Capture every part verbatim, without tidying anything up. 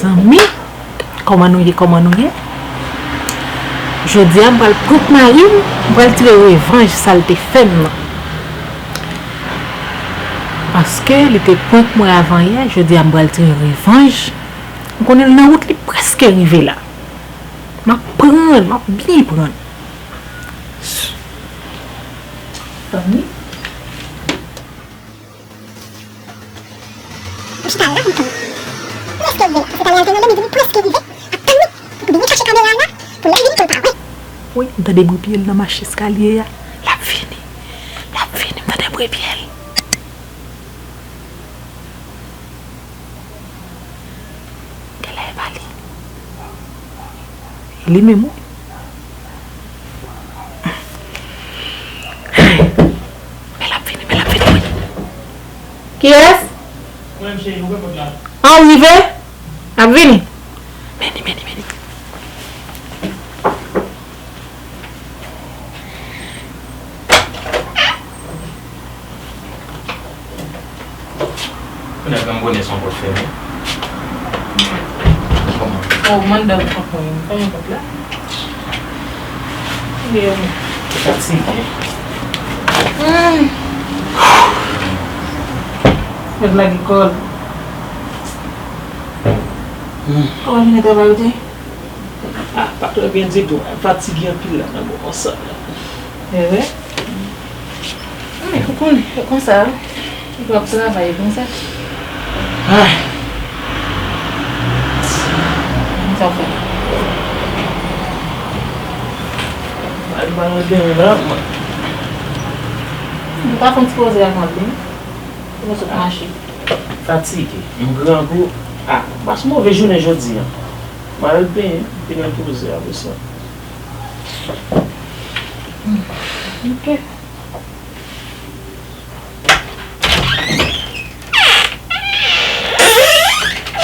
Zanmi, kòman nou ye, kòman nou ye? Jodi a, m pral prank mari m, m pral tire revanj sa l te fè m nan. Paske li te prank mwen avan yè, jodi a, m pral tire revanj. M konnen l nan wout, li prèske rive la. M ap pran l, m ap byen pran l. Zanmi. Ou chita la, m tou. Lèske vle la, se Talè a te rele m, li di m li prèske rive. Ap tann li. Pou, pou vin chache kamera la, pou lè l vini, pou l pa wè. Wi, m tande bri pye l nan mach eskalye a. L ap vini. L ap vini, m tande bri pye l. Genlè e pa li. E li menm, wi. Men l ap vini, men l ap vini, wi. Kiyès? Mwen, cheri, ouvè pòt la. An, w rive? L ap vini. Men li, men li, men li. Kounye a, granm bonè se yon pòt fèmen. Kòman? Oh, mwen anndan pòt mwen, m fèmen pòt la. Deyò mwen. Fatige. Hmm. Mèt lage kò l. Hmm. Kòman jounen travay ou te? Ah, pa trè byen ditou. Fatige anpil la nan moman sa la. E vre? Wi, ou konnen, e konsa, wi. Ou ap travay, e konsa. Ay. Sa w fè? Al ba mwen benyen la, mwen. Ou pa fè yon ti poze avan l benyen? Ou sot mache. Fatige. M grangou. Ah, m pase move jounen jodi a. M al benyen, m vin repoze apre sa. Ok.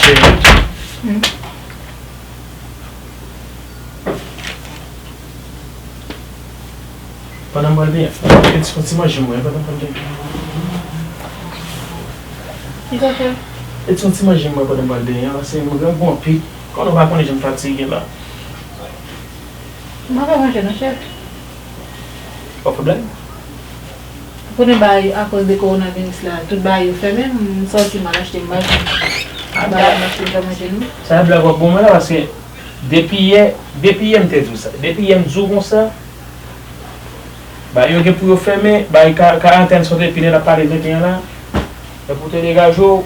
Cheri. Hmm. Pandan m pral benyen, e ti, ti manje mwen pandan m pral benyen. Ki sa fè? E ti, ti manje mwen pandan m pral benyen, paske m grangou anpil. Konnen w pa konnen jan m fatige la. M pa fè manje non, chèf. W ap fè blag? Ou konnen bagay, akoz de kowonaviris la, tout bagay yo fèmen, m sòti m al achte, m pa janm, m pa janm achte m fè manje non. Sa e blag w ap ban mwen la, paske depi yè, depi yè m te di w sa, depi yè m di w konsa, bagay yo gen pou yo fèmen, bagay ka-, karantèn sot epi lè n ap pale venteyen la, epi w te degaje w,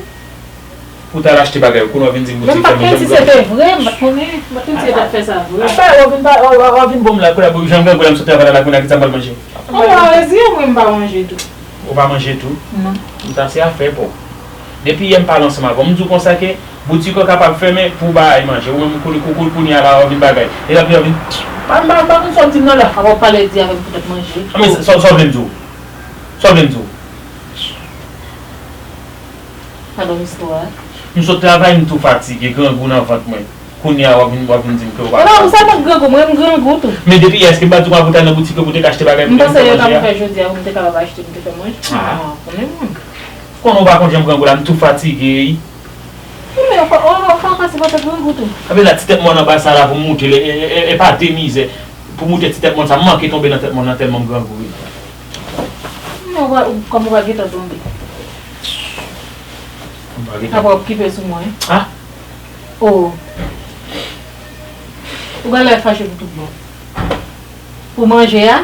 pou w t al achte bagay yo, kounye a w vin di m boutik fèmen, jan m grangou. Men m pa t konn si se te vre, m pa t konn si yo t ap fè sa vre. Apa, w vin pa, w, w, w vin ban m la, kounye a, jan m grangou la, m sot travay la, la, kounye a, ki sa m pral manje? Ou pa rezi, mwen m pa manje tou. Ou pa manje tou? Non. M ta se afè pa w. Depi yè m pale ansanm avè w, m di w konsa ke boutik yo kapab fèmen pou w bay manje. Ou menm kou, kou, kou, kounye a la, w vin bagay. E la, kounye a w vin, pa, m pa, m pa konn sa w di m nan la. Apa w pale di avè m poutèt manje? A, men sa, sa w vle m di w? Sa w vle m di w? Padon, istwa a. M sot travay, m tou fatige, grangou nan vant mwen. Kounye a, w ap vin, w ap vin di m ke w pa... Epa ou sèlman k grangou, mwen m grangou tou. Men depi yè, èske m pa di w pou w t al nan boutik yo pou w te ka achte bagay pou manje a? M panse yo ta pou fè jodi a pou m te kapab achte, pou m te fè manje. Ah. Ah, konnen mwen. Konnen w pa konn jan m grangou la, m tou fatige, wi. Wi, men ou fò, ou, ou fò ka sipote grangou tou. Anben la, ti tèt mòn anba sa la pou m moute l, e, e, e, e pa de mizè. Pou moute ti tèt mòn sa, m manke tonbe nan tèt mòn nan tèlman m grangou, wi. Men ou pa, ou, kòm ou pa gentan tonbe. M pa gentan. Apre w ap kipe sou mwen. Ah? Oh. Ou genlè fache pou tout bon. Pou manje a?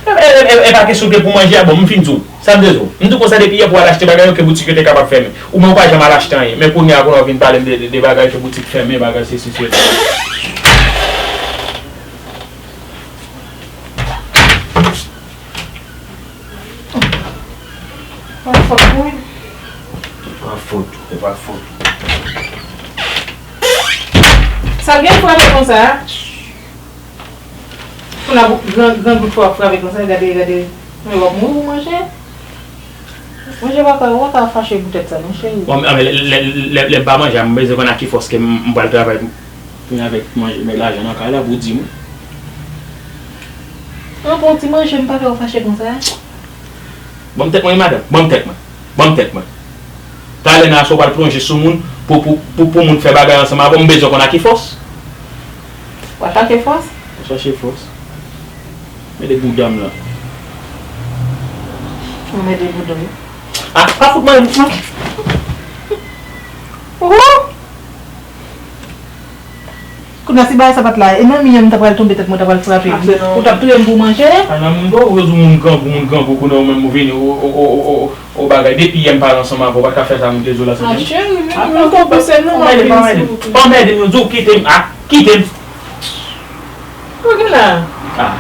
E, e, e, e pa kesyon ke pou manje a, bon, m fin di w. Sa m te di w. M di w konsa depi yè pou w al achte bagay yo ke boutik yo te kapab fèmen. Ou menm ou pa janm al achte anyen. Men kounye a, kounye a w vin pale m de, de, de bagay ke boutik fèmen, bagay sesi, sela. Pa fòt mwen. Se pa fòt ou, se pa fòt ou. Sa l gen frape konsa a? Pou la gran, gran gout fò ap frape konsa, gade, gade. Men w ap mouri pou manje. Manje pa ka, ou pa ka fache poutèt sa non, cheri. Bon, men lè, lè, lè, lè m pa manje a, m bezwen konn ak ki fòs ke m, m pral travay pou, pou vin avèk manje, men lajan nan kay la pou w di mwen. An, bon, ti manje, m pa fè w fache konsa. Ban m tèt mwen, wi, madanm. Ban m tèt mwen. Ban m tèt mwen. Talè nan aswè w pral plonje sou moun pou, pou, pou, pou moun fè bagay ansanm avè w, m bezwen konn a ki fòs. W atake fòs? Ou chache fòs. Mete bouda m la. Ou mete bouda m. Ah, pa fout mwen, non. Oho! Kounye a, si bagay sa pa t la, e nan mi an m ta pral tonbe, tèt mwen ta pral frape m. Ou t ap touye m pou manje? A nan moun do, ou di moun grangou, moun grangou, kounye a ou menm ou vini, ou, ou, ou, ou, ou, ou bagay. Depi yè m pale ansanm avè w, ou pa t ka fè sa, moun te di w la, sa. Ah, cheri, men, ah, mwen konprann, se nou, pa anmède m, pa anmède m. Pa anmède m, yo di w kite m, ah, kite m. Ou gen la? Ah.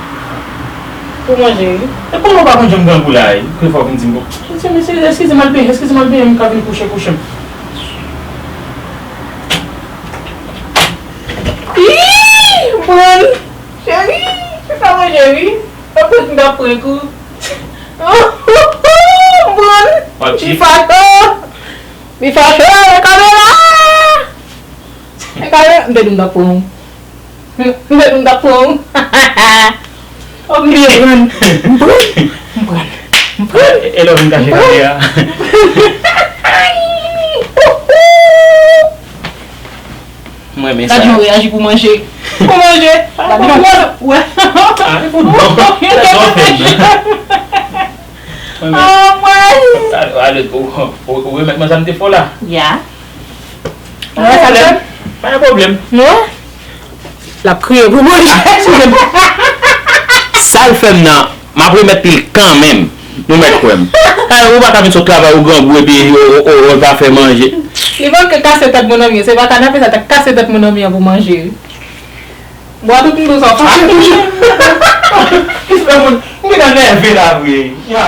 Pou manje, wi. E konnen w pa konn jan m grangou la, e? Ki fè w vin di m bon. Mesye, mesye, eskize m, al benyen, eskize m, al benyen, m ka vin kouche, kouche m. Ih, Brun, cheri, se pa manje, wi. Pa prank, m pa prank ou. Brun, m fache. M fache, kamera! E kare, m te di m t ap pran w. M te di m t ap pran w. Ok. M pran. M pran. M pran. M pran. E lè w vin kache kare a. Mwen men sa. Gad jan w reyaji pou manje. Pou manje. Gad jan w wè. Ah, e pou non. Sa w fè m nan. Anmwey! Ale, ou, ou, ou remèt mwen sa m te fè w la? Ya. Pa gen pwoblèm. Pa gen pwoblèm. Non? L ap kriye pou mwen. Sa l fè m nan, m ap remèt li l kanmenm. Nou mèt kwè m. Ou pa ka vin sot travay, ou grangou, epi ou, ou, ou, ou pa fè manje. Li manke kase tèt mon ami, se pa kanape sa t ap kase tèt mon ami an pou manje. Bwa tout m dou sa w fache toujou. Ki fè moun, m gentan nève la vre. Ya.